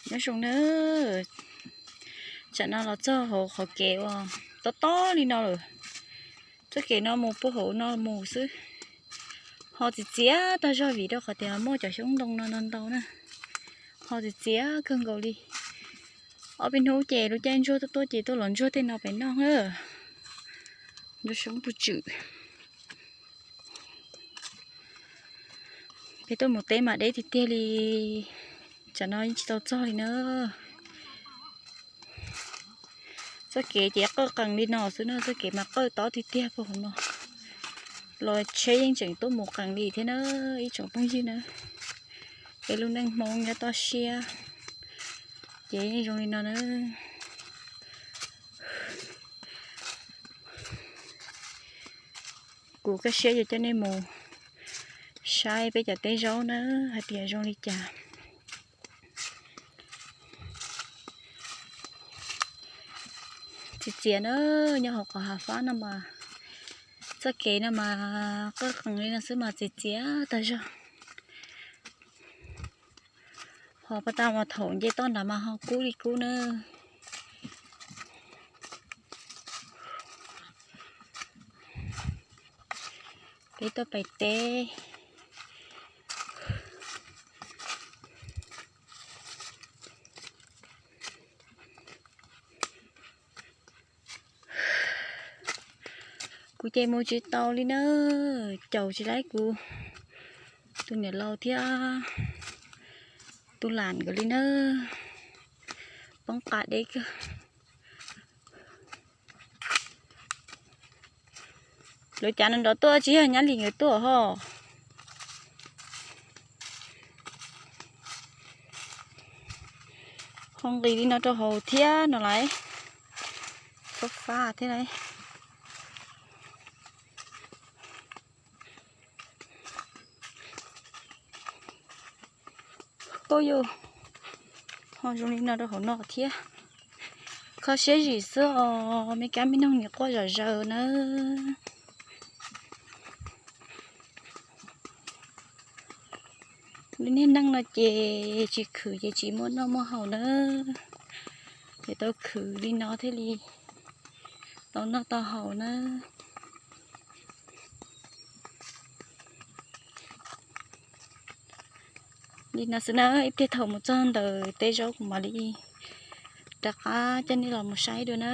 Nyob zoo na, tsam no los txog hauv qhov kev uas tob tob li no lawm. Txoj kev no mus puag hauv no mus xwb. Ho txias txias tag zog vim rau qhov tias muaj cov xyoob ntoo no no ntau na. Ho txias txias kawg nkaus li. Ob peb hnub ces lub caij ntsuag tuaj tuaj ces tuaj los ntsuag tej no pem noj na. Ntsuag xyoob puag tswm. Peb tuaj mus teb mas deb tiag tiag li, tsam no yeej tsis tau txog li na. Txoj kev ces qawj qees li no xwb na, txoj kev mas qawj tob tiag tiag puag hauv no. Los tsheb yeej tseem tuaj mus qees li thiab na, ib tsoom phooj ywg na. Peb lub neej Hmoob nyob toj siab ces yeej zoo li no na. Kuv kaj siab yuav coj nej mus saib peb cov teb zaub na hais tias zoo li cas. Txias txias na, nyob hauv qhov hav fab no mas, txoj kev no mas qawj qees li no xwb mas txias txias tag zog. Ho pas tas mas thaum nce toj nrad mas ho kub li kub na. Peb tuaj pem teb. Kuv ces mus tsis tau li na, caum tsis laib kuv tus niam laus thiab tus lam nkawd li na, poob qab deb kawg. Lawv cav no nrov tuaj tsis yog nyab li nkawd tuaj ho. Ho nqis li no rau hauv thiab no lauj. Fab fab thiab lauj. Ub yus, ho zoo li no rau hauv no thiab. Kho siab zim xwb os, me kab me noog nim quaj zom zaws na. Lub niag neej no ces tsis khwv ces tsis muaj noj muaj haus na. Ces tau khwv li no thiaj li tau noj tau haus na. Li no xwb na, ib pliag thaum mus txog ntawm teb zaub kuv mam li rov qab coj nej los mus saib dua na.